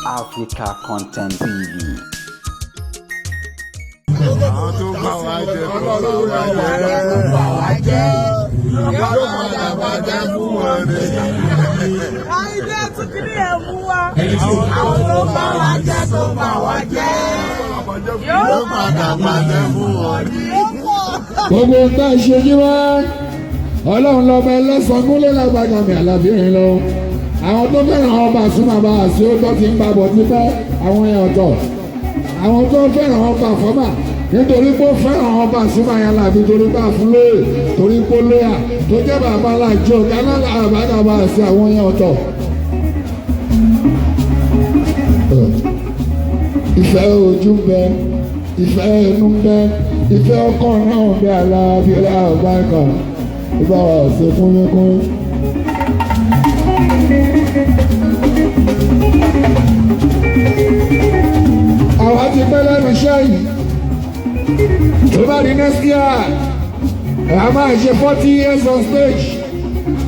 Africa Content TV. Àwọn tó bá wa jẹ tó bá wa jẹ yóò padà bàjẹ́ fún wọn ni. Àìdé tún kí ni ẹ̀ mú wa. Àwọn tó bá wa jẹ́ tó bá wa jẹ́. Yóò padà bàjẹ́ fún wọn ni. Gbogbo ń tá ṣe jí wá, ọlọ́run lọ́ba ẹlẹ́sàn gúnlé lágbàgàmì àlàbírin lọ. Àwọn tó fẹ́ràn ọba súnmọ́ba àti ó ti ń babọ̀ tipẹ́, àwọn yẹn ọ̀tọ̀. Àwọn tó fẹ́ràn ọba fọ́mà nítorí pé ó fẹ́ràn ọba súnmọ́ yẹn làbí torí bá fún lóye, torí pé ó lóyà tó jẹ́ bàbá alájọ gánà àbágàbà àti àwọn yẹn ọ̀tọ̀. Ìfẹ́ ojú ń bẹ, ìfẹ́ inú ń bẹ, ìfẹ́ ọkàn náà ń bẹ. Alábíọ́lá ọ̀báǹkà ìbá wa ṣe kúnlẹ́kún. Àwa ti pẹ́ lẹ́nu iṣẹ́ yìí. Tó bá di next year, a máa ṣe 40 years on stage.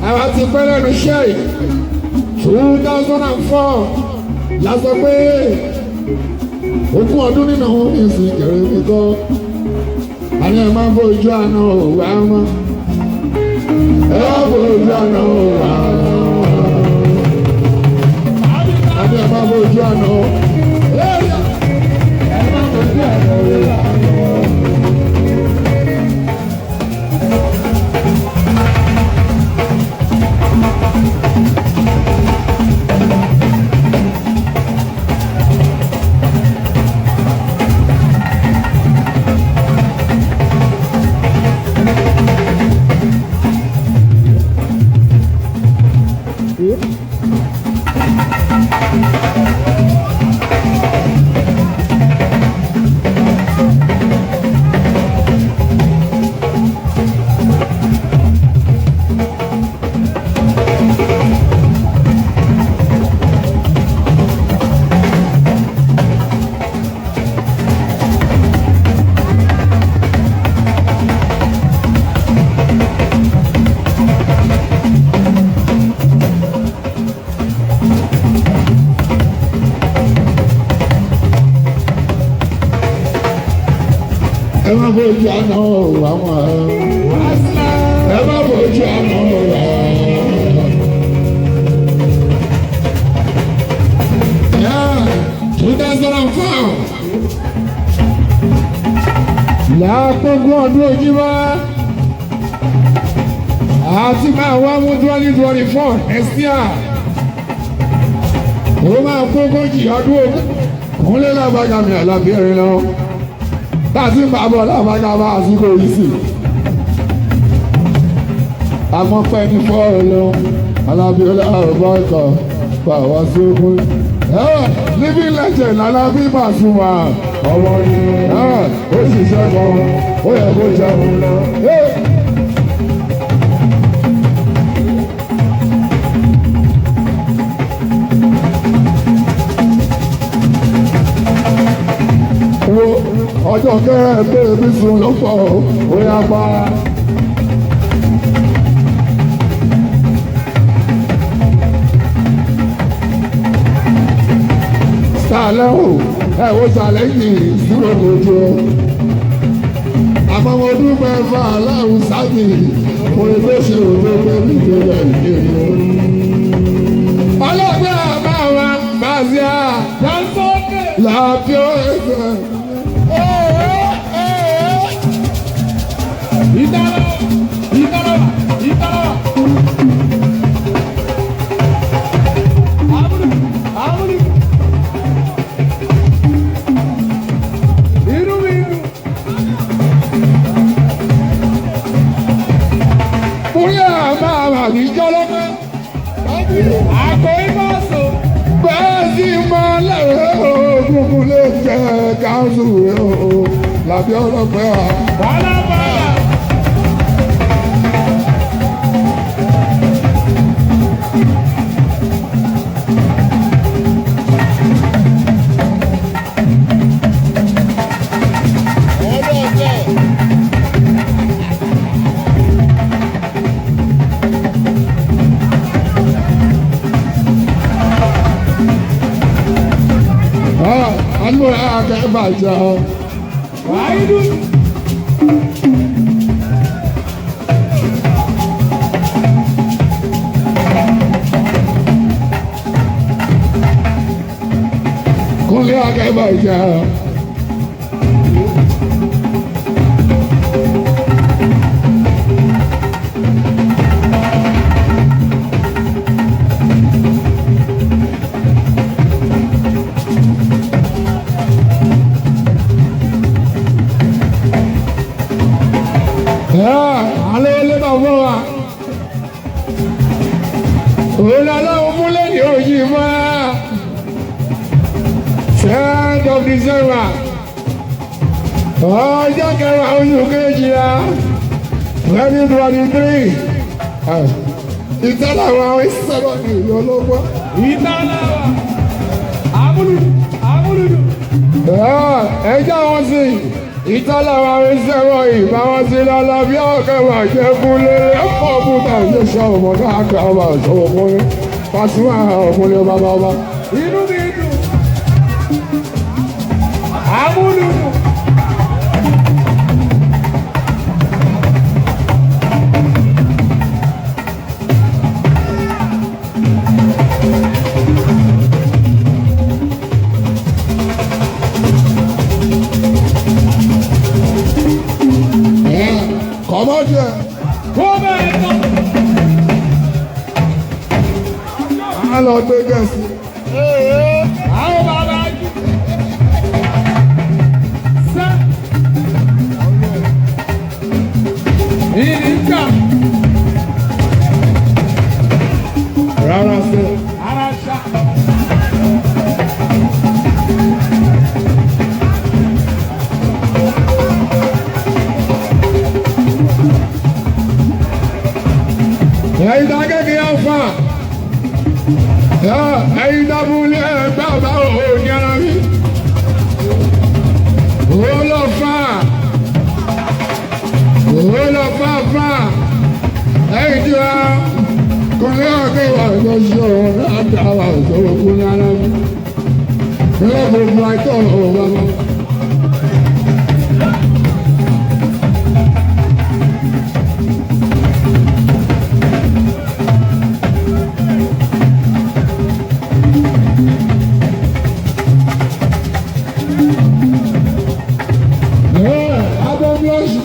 Àwa ti pẹ́ lẹ́nu iṣẹ́ yìí. 2004 la sọ pé 20 ọdún nínú ìsìn kẹrẹ mi kọ́. Àní ẹ máa ń fojú àná òwò àmọ́, ẹ máa ń fojú àná òwò àmọ́. Àní ẹ máa ń fojú àná, ẹ máa ń fojú àná òwò àmọ́. Ẹ má bójú àná òwò àwọn, ẹ má bójú àná òwò àwọn. 2004 làákógún ọdún ojúmọ́ àti máa wá mú 2024 next year, ó máa kógójì ọdún ogún kúnlé lágbàgàmì àlàbí ẹ̀rín lọ láti ń bàbọ̀ lábàgàmà àsìkò yìí sí. Àmọ́ pẹ́ ní fọ́ọ̀rọ̀ lọ alábí ọlọ́ọ̀bá ìkọ̀ fàwọn sí ogun. Living legend Alábí Pasuma, ọmọ ni ó ṣiṣẹ́ kan, ó yẹ kó jẹun lọ. Wo ọjọ́ kẹrẹ bẹ́ẹ̀ bí sùn ló pọ̀, ó yá pa. Sàlẹ̀ o, ẹ wo sàlẹ̀ yìí zúrò lójú o. Àmọ́ mo dúpẹ́ fún aláwọ̀ sábì mo lè tó ṣe òdo pé mi tó lẹ̀ ní ìlú. Ọlọ́gbẹ́ àbá wa Bàzíà làbíọ́ ẹ̀sẹ̀. Ìtara ìtara ìtara. Amúlù amúlù. Irú mi irú. Orí àbá àbí jọlọ́pẹ́. Àpò ìmọ̀ọ́sọ. Bẹ́ẹ̀ sì máa lẹ́rọ ògùnkùn lè jẹ́ káńsù rẹ̀ o làbí ọlọ́pẹ́ wa. Bọ́lá bọ́lá. Jíbọ̀ akẹ́bàjá. Wàhídù. Kúnlé akẹ́bàjá. Alẹ́ ilé bá fún wa. Òun aláwọ̀ múlẹ̀ ní òyì máa. 10th of December. Ọjọ́ kẹwàá oṣù kejìlá 2023. Ìtàlá àwọn ìsọ̀rọ̀ ní ìlú ọlọ́gbọ́n. Ìtàláwà. Amúlùdù. Amúlùdù. Ẹjọ́ wọn sì ìtàlá àwọn ìsọ̀rọ̀ ìbá wọn sí lọ́lọ́ bí ọ̀kẹ́ wà jẹ́ fúnlé ẹ̀fọ́ bùbá yóò sọ ọmọdé àgbà ọba ìṣòwò fún mi. Pasuma ọkùnrin ọba ọba. Inú mi dùn. Amúlùdù. Kọ́mọ́dé ẹ̀. Kó bẹ́ẹ̀ tán. Á lọ gbé gẹ̀ẹ́sì. Àwọn bàbá jù. Sẹ́. Ìníkà. Rárá sí. Ara ṣá. Ẹ̀yin tá kékeré ọ̀fà. Ẹ̀yin tá múlẹ̀ bàbá òní ara mi. Ó lọ fà. Ó lọ fà fà. Ẹ̀yin tí wá kúnlẹ̀ ọ̀kẹ́ wà lọ sí ọ̀rọ̀ láti àwọn àìsàn kúnlẹ̀ ara mi. Kúnlẹ̀ gbogbo àìtọ́ ọ̀rọ̀ bàbá. Abọ́ bíọ́sì.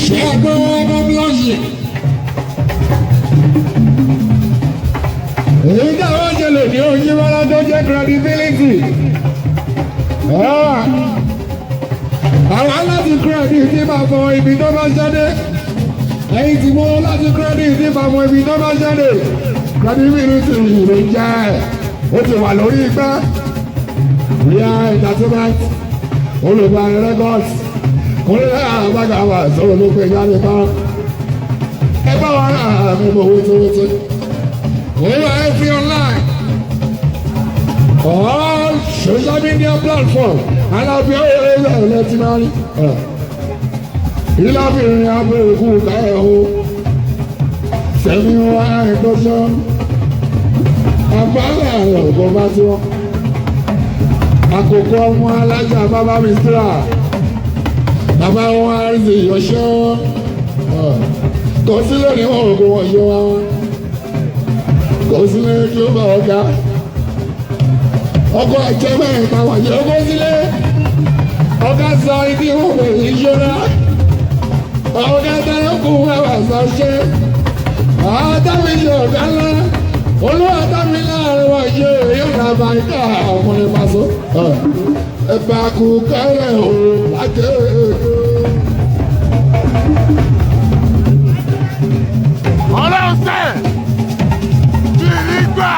Ṣẹ́gun ọmọ bíọ́sì. Èyí táwọn ṣe lè ní oyin bọ́lá tó jẹ́ credibility. Àwọn aláti credit ní máa fọ ibi tó bá ṣẹ́dé. Ẹ̀yin tí mo láti credit ní máa fọ ibi tó bá ṣẹ́dé. Credibility ló ń jẹ́ ó ti wà lórí igbá. Ria Entertainment, Olùbàdàn Records, Kúnlẹ̀ Àbájáwà sọ̀rọ̀ ló pè jáde bá. Ẹ bá wa rà mí mọ̀ wótówótó. Olúwa every online. All social media platform. Alábí ọ̀rẹ́ ilẹ̀ ti máa rí. Ìlàbìrin abẹ́rẹ́kù káyọ̀ o. Sẹ́mi wá ẹ̀dọ́sọ́. Àbálẹ̀ àrẹ̀ ọ̀gbọ́n bá tí wọ́n. Àkókò ọmọ alájà bàbá mi síra. Bàbá wọn á rí ìyọ̀ṣẹ́ wọn. Kò sílẹ̀ ní wọn ò kó wọn yọ wọn. Kò sílẹ̀ kí ó bá ọ̀gá. Ọkọ̀ ẹ̀jẹ̀ mẹ́rin máa wà yẹ kó sílẹ̀. Ọ̀gá sọ ibi wọn kò ní ṣọ́ra. Ọ̀gá dáná kún wàwà sọ ṣe. Àtàmì ṣe ọ̀gá ńlá. Olúwa tàmí láàrin wọn ṣe yóò rà bá ìka ọkùnrin pàṣẹ. Ẹ̀bà kù kẹ́rẹ̀ o láti èkó. Ọlọ́run sẹ́, bí nígbà.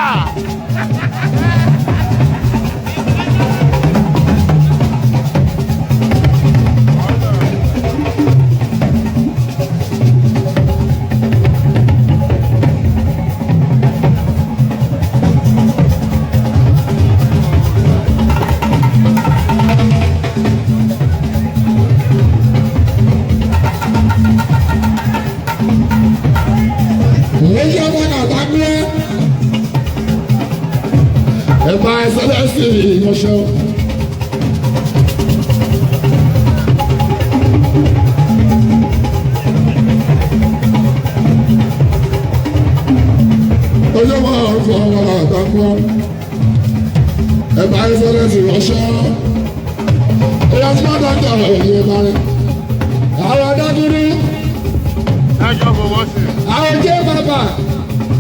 Ẹ̀bá ẹsẹ̀lẹ́sì ìyanṣẹ́. Ọjọ́ máa ń fọ ọmọ àtàkùn. Ẹ̀bá ẹsẹ̀lẹ́sì ìyanṣẹ́. Ẹ̀yà tí wọ́n dájọ́ ẹ̀yẹ bá rẹ̀. Àwọn adágúrú, Ẹjọ́ fowó sí. àwọn jẹ́ bàbá.